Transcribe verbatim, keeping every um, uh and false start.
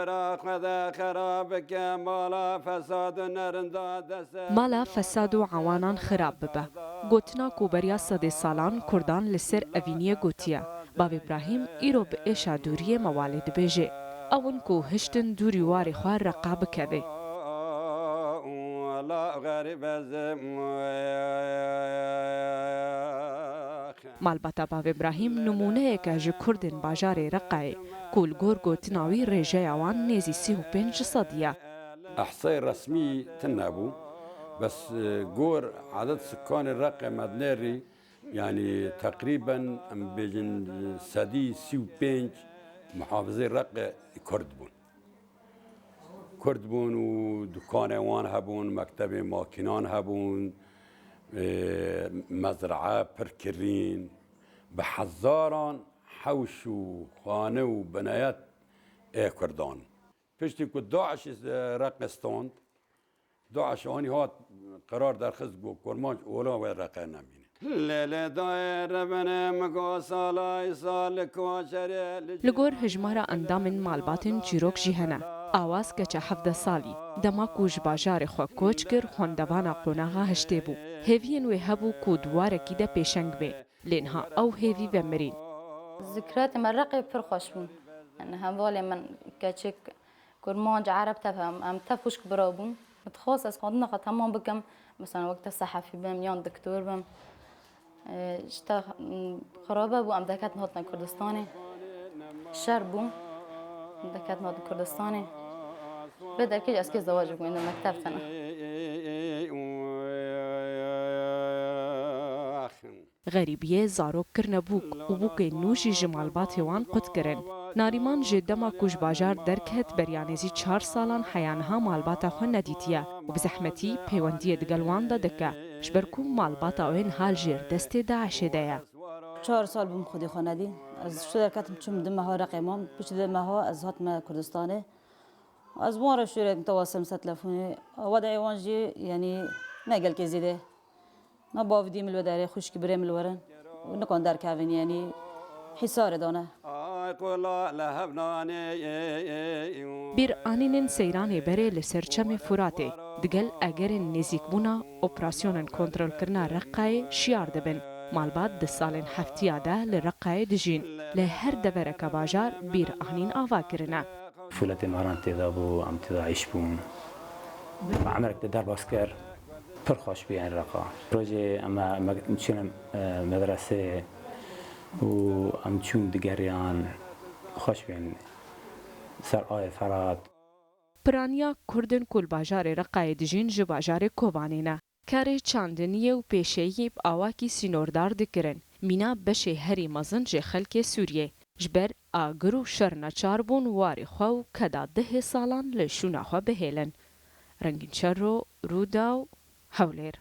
Xweda xera bike, mala fesad û nerinda dese. Mala fesad û ewanan xirab bibe. Gotina ku beriya sedê salan Kurdan li ser evîniyê gotiye, Bavê Brahîm îro bi êşa dûriyê mewalê dibêje, ew in ku hiştin dûrî warê xwe Reqa bikevê. Malbata Bavê Brahîm nimûneyek e ji Kurdên bajarê Reqayê ku li gor gotina wî rêjeya wan nêzî sî û pênc ji sedî ye. Ehsayê resmî tune bû, bes gor eded sikanê Reqê Mednerî, yanî teqrîben em bêjin sedî sî û pênc muhafizê Reqê Kurd bûn. Kurd bûn û dukanê wan hebûn, mektebê makînan hebûn, mezraa pir kirîn, bi hezaran hewş û xane û bineyet ê Kurdan. Piştî ku DAIŞ Reqê stand, DAIŞ anî hat qerar derxist ku Kurmanc ola wê Reqe nemîne. Lê lê dayê rebenim go sala îsal li kuaçerê li Li gor hijmara endamên malbatên çîrok jî hene. Awaz keça hevdeh salî, dema ku ji bajarê xwe koç kir, xwendevana qonaxa heştê bû. Hêviyên wê hebû ku di warekî de pêşeng bê. Lê niha ew hêvî vemirîn. Zikretê me Reqê pir xweş bûn. Yani hevalê min keçik, kurmanc, ereb tev em, em tev xwişk bira bûn. Min dixwest ez xwendina xwe temam bikim. Mesela wek te sehefî bim yan doktor bim. Ji te xirabe bû, em derketin hatin Kurdistanê. Şer bû. Em derketin hatin Kurdistanê. Vê derkê ez kê zewac bikim, êndî mekteb tene. Xerîbiyê zarok kirine bûk û bûkên nû jî ji malbatê wan qut kirin. Narîman ji dema ku ji bajar derket beriya nêzî çar salan heya niha malbata xwe nedîtiye û bi zehmetî peywendiyê digel wan de dike, ji ber ku malbata wê niha li jêr destê DAIŞê de ye. Çar sal bûm xwedî xwe nedî. Ez ji derketim çûm du meha Reqê mam, piştî du meha ez hatime Kurdistanê. Ez wan re şûrek mitewasim ser telefonê. Wedeyê wan jî, yanî, ne gelkê zêde. Me bavî dî min li wê derê, xwişkî birê min li werin. Û nikan derkevin, yanî, hîsarê dane. Ay qula li hev nanê. Bîr anînên seyranê berê li ser Çemê Furatê, digel egerên nêzîkbûna operasyonên kontrolkirina Reqayê şiyar dibin. Malbat di salên heftiya de li Reqayê dijîn. Li her devereke bajar bîr anîn ava kirine. Fûletê maran tê de bû, em tê de îş bûn. Me emerek te derbas kir, pir xweş bû, yanî Reqa. Rojê em, me çûne, e, medresê û em çûn digeriyan, xweş bûn. Ser ayê Ferat. Piraniya Kurdên ku li bajarê Reqayê dijîn ji bajarê Kobanê ne. Karê çandiniyê û pêşeyiyê bi awakî sînordar dikirin. Mîna beşê herî mezin ji xelkê Sûriyê. Ji ber agir û şer neçar bûn warê xwe û keda dehê salan li şûna xwe bihêlin. Rengîn Çerro, Rûdaw, Hewlêr.